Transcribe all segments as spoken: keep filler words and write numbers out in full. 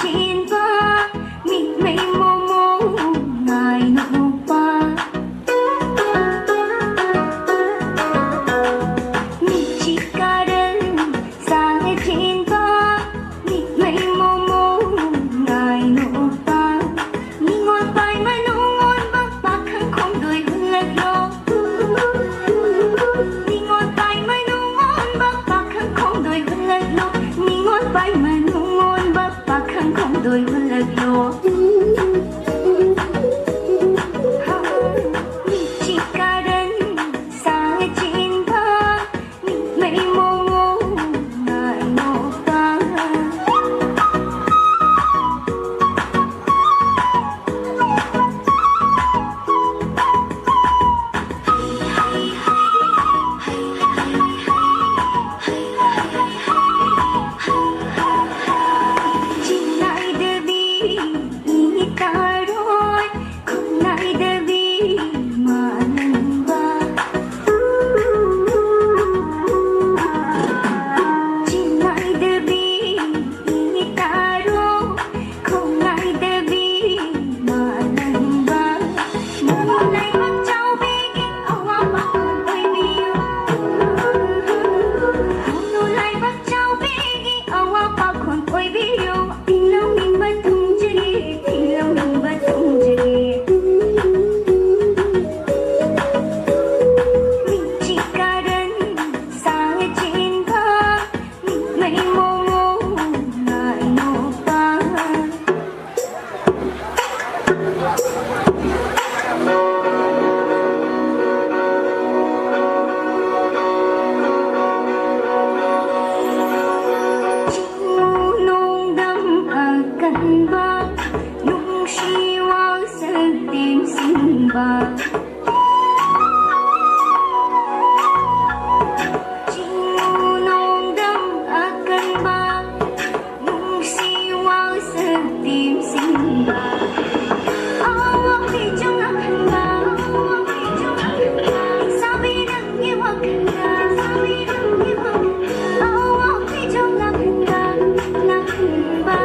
ꯆꯦꯟꯕ ꯃꯤꯠꯃꯩ ꯃꯣꯃꯣ ꯉꯥꯏꯅ ꯎꯕ꯫ ꯃꯤꯠꯁꯤ ꯀꯥꯔꯟ ꯁꯥꯅ ꯆꯦꯟꯕ ꯃꯤꯠꯃꯩ ꯃꯣꯃꯣ ꯉꯥꯏꯅ ꯎꯕ꯫ ꯅꯤꯉꯣꯜ ꯄꯥꯏ ꯃꯅꯨꯡ ꯑꯣꯟꯕ ꯄꯥꯈꯪ ꯈꯣꯡꯗꯣꯏ ꯍꯨꯜꯂꯛꯂꯣ꯫ ꯅꯤꯉꯣꯜ ꯄꯥꯏ ꯃꯅꯨꯡ ꯑꯣꯟꯕ ꯄꯥꯈꯪ ꯈꯣꯡꯗꯣꯏ ꯍꯨꯜꯂꯛꯂꯣ꯫ ꯅꯤꯉꯣꯜ ꯄꯥꯏ ꯃꯅꯨꯡ ꯑꯣꯟꯕ ꯄꯥꯈꯪ ꯈꯣꯡꯗꯣꯏ ꯍꯨꯜꯂꯛꯂꯣ꯫ ꯃꯤꯠꯁꯤ ꯀꯥꯔꯟ ꯁꯥꯅ ꯆꯦꯟꯕ ꯃꯤꯠꯃꯩ ꯃꯣꯃꯣ ꯉꯥꯏꯅꯣꯛꯄ꯫ ꯆꯤꯡꯅꯥꯏꯗꯕꯤ ꯏ ꯇꯥꯔꯣꯏ, ꯈꯨꯟꯅꯥꯏꯗꯕꯤ ꯃꯥꯂꯪꯕ꯫ ꯆꯤꯡꯅꯥꯏꯗꯕꯤ ꯏ ꯇꯥꯔꯣꯏ, ꯈꯨꯟꯅꯥꯏꯗꯕꯤ ꯃꯥꯂꯪꯕ꯫ ꯃꯣꯃꯣ ꯂꯩꯕꯥꯛ ꯆꯥꯎꯕꯤꯒꯤ ꯑꯋꯥ ꯄꯥꯈꯣꯟ ꯑꯣꯏꯕꯤꯌꯨ꯫ ꯃꯣꯃꯣ ꯂꯩꯕꯥꯛ ꯆꯥꯎꯕꯤꯒꯤ ꯑꯋꯥ ꯄꯥꯈꯣꯟ ꯑꯣꯏꯕꯤꯌꯨ꯫ ꯏꯪ ꯂꯧꯅꯤꯡꯕ ꯊꯨꯡꯖꯒꯦ, ꯏꯪ ꯂꯧꯅꯤꯡꯕ ꯊꯨꯡꯖꯒꯦ꯫ ꯃꯤꯠꯁꯤ ꯀꯥꯔꯟ ꯁꯥꯅ ꯆꯦꯟꯕ ꯃꯤꯠꯃꯩ ꯃꯣꯃꯣ ꯉꯥꯏꯅꯣꯛꯄ꯫ ꯆꯤꯡꯉꯨ ꯅꯣꯡꯗꯝ ꯑꯀꯟꯕ, ꯅꯨꯡꯁꯤ ꯋꯥꯁꯛ ꯇꯦꯝꯁꯤꯟꯕ꯫ ꯆꯤꯡꯉꯨ ꯅꯣꯡꯗꯝ ꯑꯀꯟꯕ, ꯅꯨꯡꯁꯤ ꯋꯥꯁꯛ ꯇꯦꯝꯁꯤꯟꯕ꯫ ꯑꯋꯥꯡꯕꯤ ꯆꯣꯡꯂꯛ ꯍꯟꯕ, ꯑꯋꯥꯡꯕꯤ ꯆꯣꯡꯂꯛ ꯍꯟꯕ꯫ ꯁꯥꯕꯤ ꯅꯪꯒꯤ ꯋꯥꯈꯜꯅ, ꯁꯥꯕꯤ ꯅꯪꯒꯤ ꯋꯥꯈꯜꯅ꯫ ꯑꯋꯥꯡꯕꯤ ꯆꯣꯡꯂꯛ ꯍꯟꯕ, ꯂꯥꯛ ꯍꯟꯕ꯫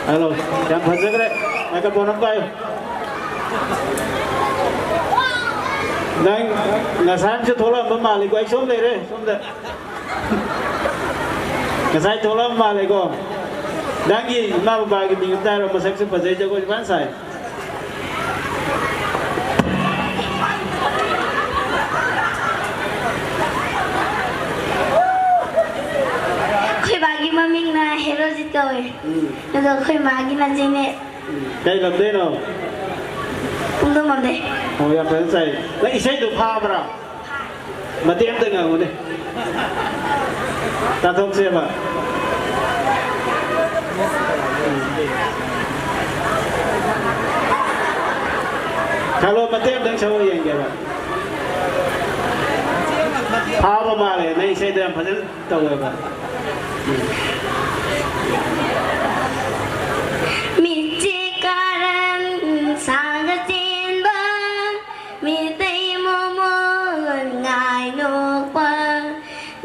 ꯍꯜꯂꯣ, ꯌꯥꯝ ꯐꯖꯈ꯭ꯔꯦ꯫ ꯃꯥꯏꯀ꯭ꯔꯣꯐꯣꯟ ꯑꯃ ꯄꯥꯏꯌꯨ꯫ ꯅꯪ ꯉꯁꯥꯏ ꯑꯃꯁꯨ ꯊꯣꯛꯂꯛꯑꯝꯕ ꯃꯥꯜꯂꯤꯀꯣ, ꯑꯩ ꯁꯣꯝ ꯂꯩꯔꯦ, ꯁꯣꯝꯗ꯫ ꯉꯁꯥꯏ ꯊꯣꯛꯂꯛꯑꯝꯕ ꯃꯥꯜꯂꯦꯀꯣ꯫ ꯅꯪꯒꯤ ꯏꯃꯥ ꯕꯕꯥꯒꯤ ꯃꯤꯡ ꯑꯝꯇ ꯍꯥꯏꯔꯣ, ꯃꯁꯛꯁꯨ ꯐꯖꯩ, ꯖꯒꯣꯏꯁꯨ ꯐꯖꯅ ꯁꯥꯏ꯫ ꯑꯩꯈꯣꯏ ꯕꯥꯒꯤ ꯃꯃꯤꯡꯅ ꯍꯦꯔꯣꯖꯤꯠ ꯀꯧꯋꯦ꯫ ꯎꯝ꯫ ꯑꯗꯣ ꯑꯩꯈꯣꯏ ꯃꯥꯒꯤꯅ ꯖꯦꯅꯦꯠ꯫ ꯎꯝ꯫ ꯀꯩ ꯂꯝꯗꯩꯅꯣ? ꯄꯨꯡꯗꯣꯡꯕꯝꯗꯩ꯫ ꯑꯣ, ꯌꯥꯝ ꯐꯖꯅ ꯁꯥꯏ꯫ ꯅꯪ ꯏꯁꯩꯗꯣ ꯐꯥꯕ꯭ꯔꯥ? ꯃꯇꯦꯛ ꯑꯝꯇ ꯉꯥꯡꯉꯨꯅꯦ꯫ ꯇꯥꯊꯣꯛꯁꯦꯕ꯫ ꯈꯜꯂꯣ, ꯃꯇꯦꯛ ꯑꯝꯇꯪ ꯁꯛꯑꯣ ꯌꯦꯡꯒꯦꯕ꯫ ꯐꯥꯕ ꯃꯥꯜꯂꯦ, ꯅꯪ ꯏꯁꯩꯗꯣ ꯌꯥꯝ ꯐꯖꯅ ꯇꯧꯋꯦꯕ꯫ ꯃꯤꯠꯁꯦ ꯀꯥꯔꯟ ꯁꯥꯒ ꯆꯦꯟꯕ, ꯃꯤꯇꯩ ꯃꯃꯣꯟ ꯉꯥꯏ ꯅꯣꯛꯄ,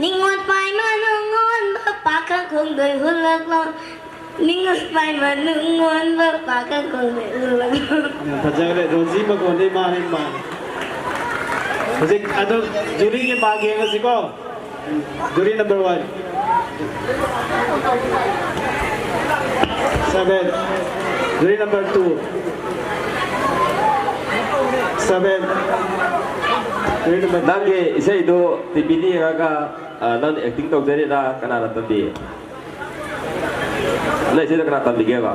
ꯅꯤꯡꯉꯣꯜ ꯄꯥꯏ ꯃꯅꯨꯡ ꯑꯣꯟꯕ, ꯄꯥꯈꯪ ꯈꯣꯡꯗꯣꯏ ꯍꯨꯜꯂꯛꯂꯣ, ꯅꯤꯡꯉꯣꯜ ꯄꯥꯏ ꯃꯅꯨꯡ ꯑꯣꯟꯕ, ꯄꯥꯈꯪ ꯈꯣꯡꯗꯣꯏ ꯍꯨꯜꯂꯛꯂꯣ꯫ ꯌꯥꯝ ꯐꯖꯈ꯭ꯔꯦ, ꯔꯣꯖꯤ ꯃꯈꯣꯟꯗꯤ ꯃꯥꯅꯤ, ꯃꯥꯅꯤ꯫ ꯍꯧꯖꯤꯛ ꯑꯗꯨ ꯖꯨꯔꯤꯒꯤ ꯃꯥꯔꯛ ꯌꯦꯡꯉꯁꯤꯀꯣ꯫ Jury number one. Seven. Jury number two. Seven. Jury number ꯅꯪꯒꯤ ꯏꯁꯩꯗꯨ ꯇꯤ ꯚꯤꯗ ꯌꯦꯡꯉꯒ, ꯑ, ꯅꯪꯅ ꯑꯦꯛꯇꯤꯡ ꯇꯧꯖꯔꯤꯔꯥ? ꯀꯅꯥꯅ ꯇꯝꯕꯤ? ꯅꯪ ꯏꯁꯩꯗꯣ ꯀꯅꯥ ꯇꯝꯕꯤꯒꯦꯕ?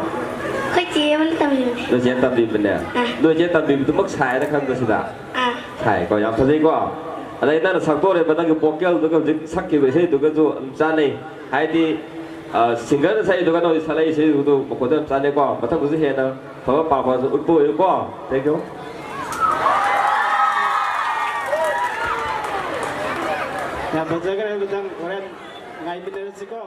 ꯑꯩꯈꯣꯏ ꯆꯦ ꯑꯃꯅ ꯇꯝꯕꯤꯕꯅꯦ꯫ ꯅꯣꯏ ꯆꯦꯅ ꯇꯝꯕꯤꯕꯅꯦ? ꯑꯥ꯫ ꯅꯣꯏ ꯆꯦ ꯇꯝꯕꯤꯕꯗꯨꯃꯛ ꯁꯥꯏꯅ ꯈꯟꯕ꯭ꯔꯥ ꯁꯤꯗ? ꯑꯥ꯫ ꯁꯥꯏꯀꯣ, ꯌꯥꯝ ꯐꯖꯩꯀꯣ꯫ ꯑꯗꯩ ꯅꯪꯅ ꯁꯛꯇꯣꯔꯤꯕ ꯅꯪꯒꯤ ꯚꯣꯀꯦꯜꯗꯨꯒ ꯍꯧꯖꯤꯛ ꯁꯛꯈꯤꯕ ꯏꯁꯩꯗꯨꯒꯁꯨ ꯑꯗꯨꯝ ꯆꯥꯟꯅꯩ꯫ ꯍꯥꯏꯗꯤ, ꯑ, ꯁꯤꯡꯒꯔꯅ ꯁꯛꯏꯗꯨꯒ ꯅꯪ ꯍꯧꯖꯤꯛ ꯁꯛꯂꯛꯏ ꯏꯁꯩꯗꯨꯒꯗꯨ ꯃꯈꯣꯟꯗꯣ ꯌꯥꯝ ꯆꯥꯟꯅꯩꯀꯣ꯫ ꯃꯊꯪꯗꯁꯨ ꯍꯦꯟꯅ ꯐꯕ ꯄꯥꯔꯐꯣꯔꯃꯦꯟꯁ ꯎꯠꯄ ꯑꯣꯏꯌꯨꯀꯣ꯫ Thank you꯫ ꯌꯥꯝ ꯐꯖꯈ꯭ꯔꯦ, ꯃꯊꯪ ꯍꯣꯔꯦꯟ ꯉꯥꯏꯃꯤꯟꯅꯔꯁꯤꯀꯣ꯫